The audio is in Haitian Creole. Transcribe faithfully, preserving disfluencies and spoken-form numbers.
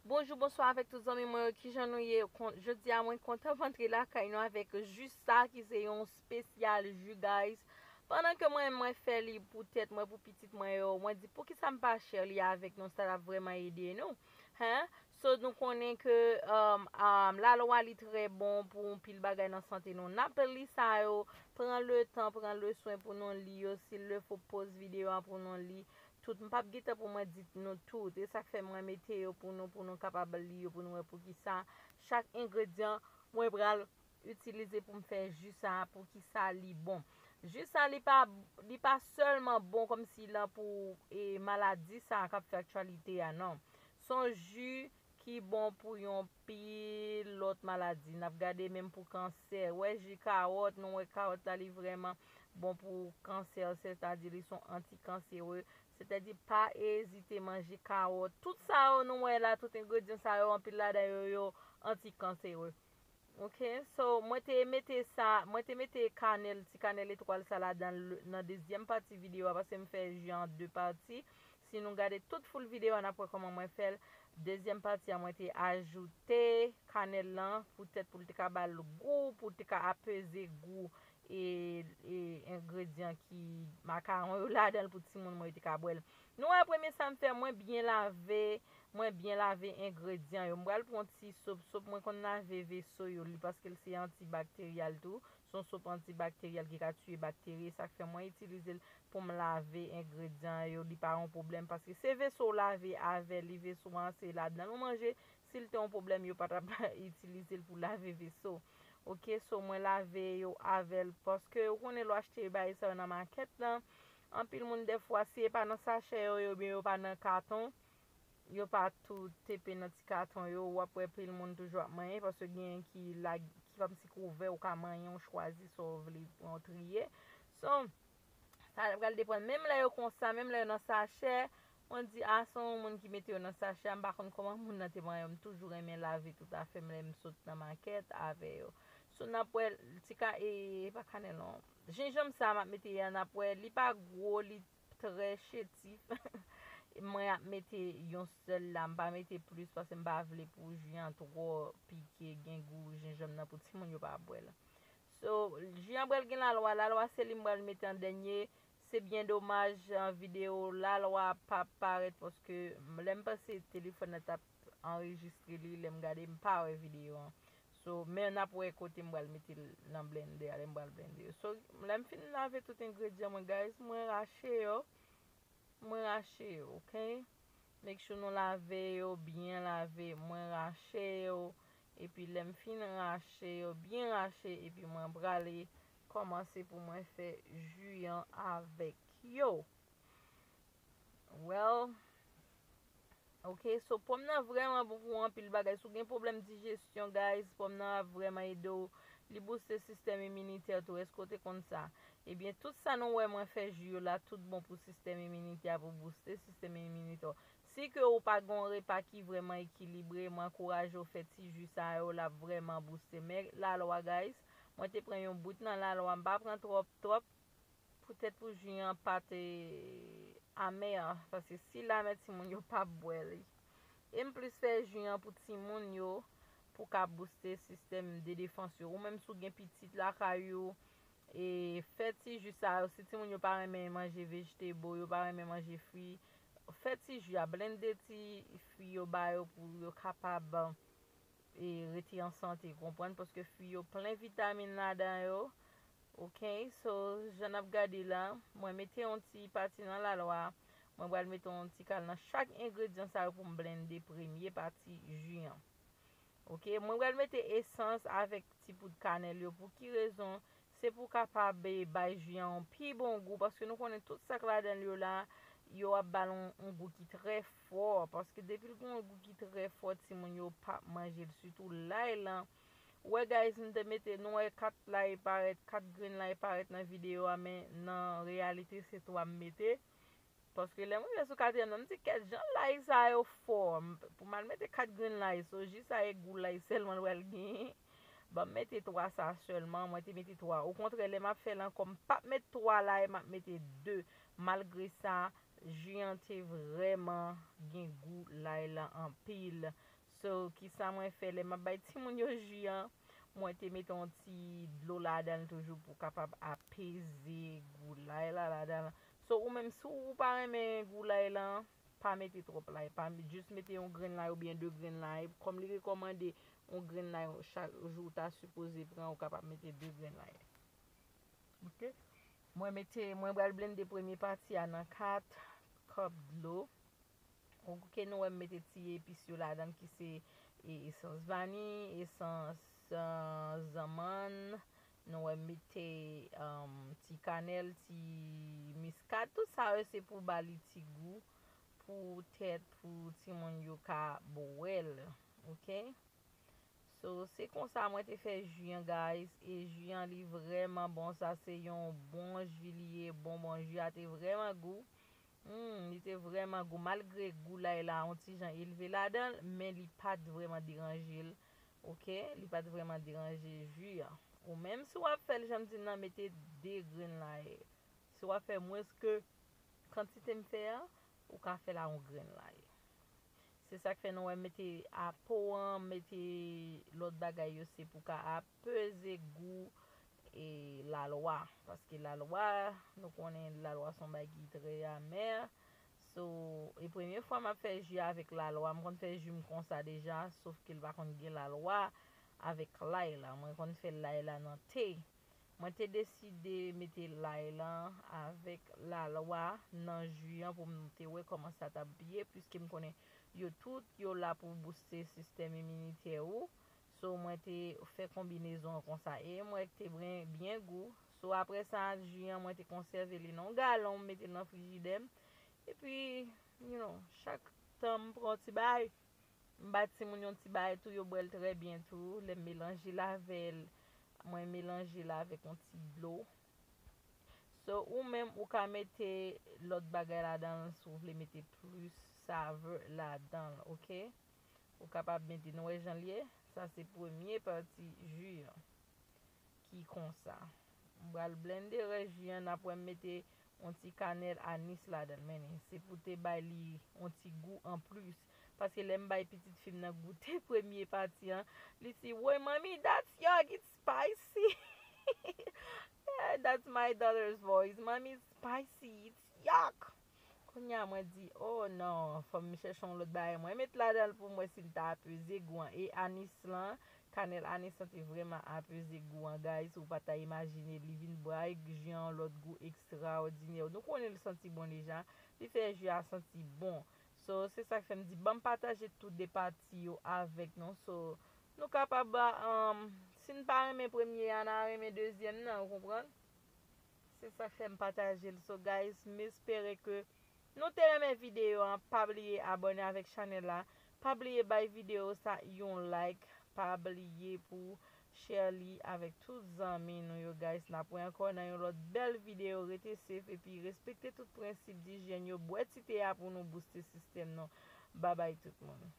Bonjou, bonswa avèk tout zanmi mwen yo. Kijan nou ye? Kon- Jodi a, mwen kontan antre lakay nou avèk ji sa ki se yon spesyal ji, guys. Pandan ke mwen, mwen fè li pou tèt mwen, pou pitit mwen yo, mwen di, poukisa m pa share li avèk nou? Sa t ap vrèman ede nou. Hen? So, nou konnen ke um, um, lalwa li trè bon pou yon pil bagay nan sante nou. N ap li sa yo, pran le tan, pran le swen pou nou li yo. Si le fo, poz videyo a pou nou li tout. M p ap gen tan pou mwen di nou tout. E sa k fè mwen mete yo pou nou, pou nou kapab li yo, pou nou wè poukisa chak engredyan mwen pral itilize pou m fè ji sa, poukisa li bon. Ji sa, li pa, li pa sèlman bon kòmsi lan pou e, maladi sa k ap fè aktyalite a, non. Se yon ji ki bon pou yon pil lòt maladi. N ap gade menm pou kansè. Wè ji kawòt, nou wè kawòt la, li vrèman bon pou kansè, sètadi li se yon antikansere. Sètadi pa ezite manje kawòt. Tout sa yo nou wè la, tout engredyan sa yo, anpil ladan yo, yo antikansere. Ok, so mwen te mete sa, mwen te mete kanèl, ti kanèl etwal sa ladan l nan dezyèm pati videyo a, paske m fè ji an de pati. Si nou gade tout full videyo a, n ap wè kòman mwen fè l. Dezyèm pati a, mwen te ajoute kanèl lan poutèt pou l te ka ba l gou, pou l te ka apeze gou e, e engredyan ki makawon yo ladan l pou timoun mwen yo te ka bwè l. Nou wè premye sa m fè, mwen byen lave, mwen byen lave engredyan yo. M pral pran ti sop, sop mwen konn lave veso yo, li paske l se antibakteryal tou. Se yon sop antibakteryal ki ka tiye bakteri, sa k fè mwen itilize l pou m lave engredyan yo, li pa yon pwoblèm, paske se veso w lave avè li, veso an se ladan l ou manje, si l te yon pwoblèm, yo pa t ap itilize l pou lave veso. Ok, so mwen lave yo avè l, paske ou konnen lè w achte bagay sa yo nan makèt lan, anpil moun dèfwa, si e pa nan sachè yo ye, oubyen yo pa nan katon, yo pa tou tepe nan ti katon yo, w ap wè pil moun toujou ap manyen, paske genyen ki la, ki kòmsi kouvè, ou ka manyen, ou chwazi sa w vle, ou triye. So, sa pral depann. Menm lè yo konsa, menm lè yo nan sachè, mwen di, a, se yon moun ki mete yo nan sachè a, m pa konn kòman moun nan te manyen yo, m toujou renmen lave tout afè m lè m sot nan makèt avè yo. So, n ap wè, ti ka, e, e pa kanèl non. Jenjanm sa m ap mete a, n ap wè, li pa gwo, li trè chetif. Mwen ap mete yon sèl la, m pa mete plis paske m pa vle pou ji an twò pike, gen gou jenjanm nan pou timoun yo pa bwè l. So, ji an pral gen lalwa, lalwa se li m pral mete an dènye. Se byen domaj, an videyo lalwa pa parèt paske m- lè m panse telefòn nan t ap anrejistre li, lè m gade m pa wè videyo an. So, men n ap wè kote m pral mete l nan blendè a, lè m pral blende yo. So, lè m fin lave tout engredyan mwen, guys, mwen rache yo. Mwen rache yo, ok? Make sure nou lave yo, byen lave. Mwen rache yo, epi lè m fin rache yo, byen rache, epi mwen prale kòmanse pou mwen fè ji an avèk yo. Well, ok, so pòm nan vrèman bon pou anpil bagay. Si w gen pwoblèm dijesyon, guys, pòm nan ap vrèman ede w. Li booste sistèm iminitè tou. Èske w te konn sa? Ebyen, tout sa nou wè mwen fè ji yo la, tout bon pou sistèm iminitè a, pou booste sistèm iminitè w. Si ke ou pa gen yon repa ki vrèman ekilibre, mwen ankouraje w fè ti ji sa yo, l ap vrèman booste. Men lalwa, guys, mwen te pran yon bout nan lalwa, m pa pran twòp, twòp, poutèt pou ji an pa te amè, paske si l amè, timoun yo p ap bwè li. E m plis fè ji an pou timoun yo, pou ka booste sistèm de defans yo. Ou menm si w gen pitit lakay ou, e fè ti ji sa yo, si timoun yo pa renmen manje vegetable, yo pa renmen manje fwi, fè ti ji a, blende ti fwi yo ba yo pou yo kapab e rete an sante, konprann, paske fwi yo plen vitamin ladan yo. Ok, so, jan n ap gade la, mwen mete yon ti pati nan lalwa, mwen pral mete yon ti kal nan chak engredyan sa yo pou m blende premye pati ji an. Ok, mwen pral mete esans avèk ti poud kanèl yo. Pou ki rezon? Se pou kapab, eh, bay ji an yon pi bon gou, paske nou konnen tout sa k ladan l yo la, yo ap ba l yon, yon gou ki trè fò, paske depi l gen yon gou ki trè fò, timoun yo p ap manje l, sitou lay lan. Ou wè, guys, m te mete, nou wè kat lay parèt, kat grenn lay parèt nan videyo a, men nan reyalite, se twa m mete. Paske lè m rive sou katriyèm nan, m di, kèt, jan lay sa yo fò. M- Pou m al mete kat grenn lay, so ji sa e gou lay sèlman l pral genyen. Ban m mete twa sa sèlman, mwen te mete twa. Okontrè, lè m ap fè l ankò, m p ap met twa lay, m ap mete de. Malgre sa, ji an te vrèman gen gou lay lan anpil. So, kisa mwen fè lè m ap bay timoun yo ji an? Mwen te mete yon ti dlo ladan l toujou pou kapab apeze gou lay la ladan l. So, ou menm, si w pa renmen gou lay lan, pa mete twòp lay. Pa, jis mete yon grenn lay oubyen de grenn lay. Kòm li rekòmande yon grenn lay chak jou, ou ta sipoze pran, ou kapab mete de grenn lay. Ok? Mwen mete, mwen pral blende premye pati a nan kat kòp dlo. Ok, nou wè m mete ti epis yo ladan ki se e, esans vani, esans, ah, zanmann. Nou wè m mete, um, ti kanèl, ti miskad. Tout sa yo se pou ba li ti gou, pou tèt, pou timoun yo ka bwè l. Ok? So, se konsa mwen te fè ji an, guys. E ji an, li vrèman bon. Sa se yon bon ji li ye. Bon, bon, ji a te vrèman gou. Hmm, li te vrèman gou. Malgre gou lay la, yon ti jan elve ladan l, men li pa t vrèman deranje l. Ok? Li pa t vrèman deranje ji an. Ou menm, si w ap fè l, jan m di l nan, mete de grenn lay. Si w ap fè mwens ke kantite m fè a, ou ka fè l a yon grenn lay. Se sa k fè nou wè m mete a po an, mete lòt bagay yo, se pou ka apeze gou e lalwa. Paske lalwa, nou konnen lalwa se yon bagay ki trè amè. So, e premye fwa m ap fè ji avèk lalwa. M konn fè ji m konsa deja, sof ke l pa konn gen lalwa avèk lay la. Mwen konn fè lay la nan te. Mwen te deside mete lay lan avèk lalwa nan ji an pou m te wè kòman sa t ap ye, piske m konnen yo tout yo la pou bouste sistèm iminitè ou. So, mwen te fè konbinezon an konsa. E m wè k te byen, byen gou. So, apre sa, ji an, mwen te konsève li nan yon galon, m mete l nan frijidè m. Epi, you know, chak tan m pran yon ti bay, m ba timoun yon ti bay tou, yo bwè l trè byen tou. Lè m melanje l avè l, mwen melanje l avèk yon ti dlo. So, ou menm, ou ka mete lòt bagay ladan l si w vle mete plis savè ladan l, ok? Ou kapab mete, nou wè jan l ye? Sa se premye pati ji an ki konsa. M pral blende rès ji an, n ap wè m mete yon ti kanèl anis ladan l, men se pou te bay li yon ti gou anplis. Paske lè m bay pitit fi m nan goute premye pati an, li di, "Woy, mommy, that's yuck, it's spicy." Yeah, that's my daughter's voice. "Mommy, it's spicy, it's yuck." Kounye a, mwen di, "Oh non, fò m chèche yon lòt bagay." Mwen met ladan l pou m wè si l ta apeze gou an. E anis lan, kanèl anis lan te vrèman apeze gou an, guys. Ou pa ta imajine, li vin bay ji an yon lòt gou ekstraòdinè. Nou konnen l santi bon deja. Li fè ji a santi bon. So, se sa k fè m di, ban m pataje tou de pati yo avèk nou. So, nou kapab, um, si n pa renmen premye a, n a renmen dezyèm nan, ou konprann? Se sa k fè m pataje l. So, guys, m espere ke nou te renmen videyo an. Pa bliye abòne avèk chanèl la. Pa bliye bay videyo sa yon like. Pa bliye pou share li avèk tout zanmi nou yo, guys. N ap wè ankò nan yon lòt bèl videyo. Rete safe epi respekte tout prensip dijyèn yo. Bwè ti te a pou nou booste sistèm nou. Babay tout moun.